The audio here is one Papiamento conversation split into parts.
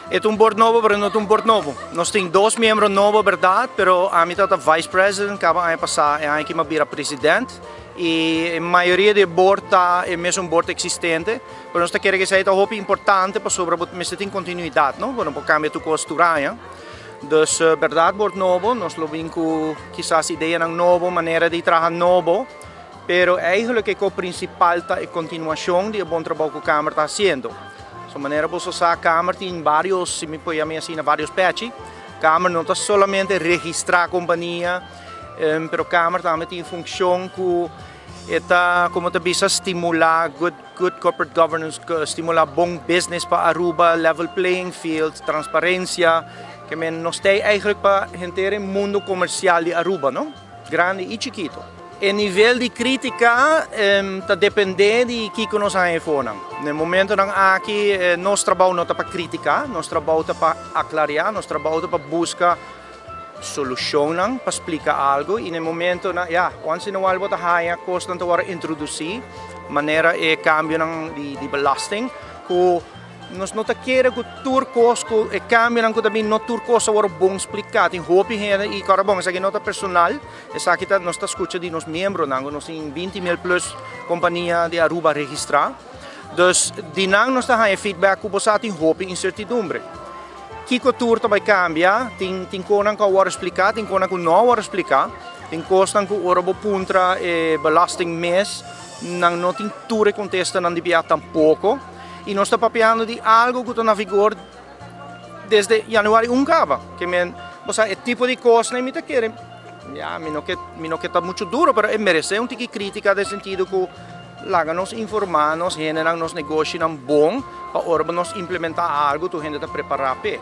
E ta un board nobo, pero no ta un board nobo. Nos tin dos miembro nobo, berdad, pero ami tabata vice president caba aña pasa, e aña aki mi a bira president. Y e mayoria di e board ta e mesun board existente, pero nos ta kere cu esey ta hopi importante pasobra bo mester tin continuidad, no? Bo no por cambia tur cos tur aña. Dus berdad board nobo, nos lo bin cu kisas ideanan nobo, manera di traha nobo, pero eigenlijk e co principal ta e continuacion di e bon trabou cu Kamer ta haciendo. So manera boso sa Kamer tin varios, si mi por yama asina, varios pechi. Kamer no ta solamente registra compania, pero Kamer tambe tin funcion cu e ta, como ta bisa, stimula good, good corporate governance, stimula bon business pa Aruba, level playing field, transparencia. Ke men nos ta eigenlijk pa henter e mundo comercial di Aruba, no? Grandi y chikito. E nivel di critica ta depende di kico nos haña efonan. Na e momentonan aki nos trabou no ta pa critica, nos trabou ta pa aclaria, nos trabou ta pa busca solucionnan, pa splica algo y na e momentonan, ya, once in a while bo ta haña cosnan ta worde introduci, manera e cambionan di belasting, cu nos no ta kere cu tur cos cu e cambionan cu ta bin, no tur cos a worde bon splica. Tin hopi hende y ora bon, esaki no ta personal, esaki ta, nos ta scucha di nos miembronan, cu nos tin 20.000 plus compania di Aruba registra. Dus di nan nos ta haña feedback cu bo sa tin hopi incertidumbre. Kico tur ta bay cambia, tin cosnan cu a worde splica, tin cosnan cu no a worde splica, tin cosnan cu ora bo puntra e belasting mes, nan no tin tur e contestanan di bia tampoco. Y nos ta papiando di algo cu ta na vigor desde januari 1 caba. Ke men, bo sa, e tipo di cosnan mi ta kere, ya, mi no ke, mi no ke ta mucho duro, pero e merece un tiki critica den sentido cu laga nos informa nos hendenan, nos negoshinan bon, pa ora nos implementa algo, tur hende ta prepara p'e.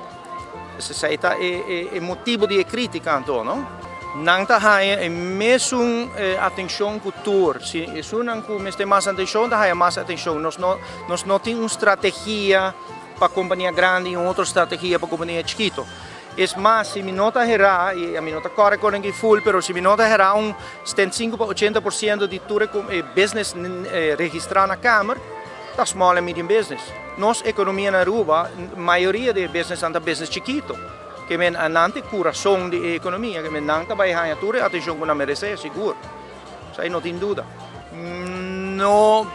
Esey ta e motibo di e critica anto, no? Nan ta haña e mesun atencion cu tur. Si esunnan cu mester mas atencion, ta haña mas atencion. Nos no tin un strategia pa compania grandi y un otro strategia pa compania chikito. Es mas, si mi no ta hera, y ami no ta core con aki full, pero si mi no ta hera un 75 pa 80% di tur e business registra na Kamer, ta small and medium business. Nos economia na Aruba, mayoria di business ta business chikito. Ke men nan ta e curason di economia, ke men nan ta bay haña tur e atencion cu nan merece, sigur. Esey no tin duda. No,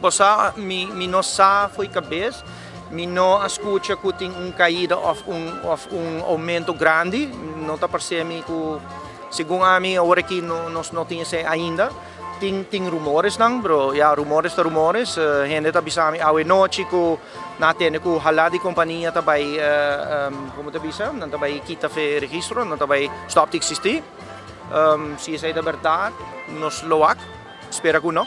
bo sa, mi no sa fo'i cabes, mi no a scucha cu tin un caida of un aumento grandi, no ta parce mi cu, segun ami, awor aki no, nos no tin esey ainda. Tin rumores nan, pero ya, rumores ta rumores, hende ta bisa mi awe nochi cu nan a tende cu hala di compania ta bay, como ta bisa, nan ta bay kita fe registro, nan ta bay stop di existi. Si esey ta berdad, nos lo wak, spera cu no.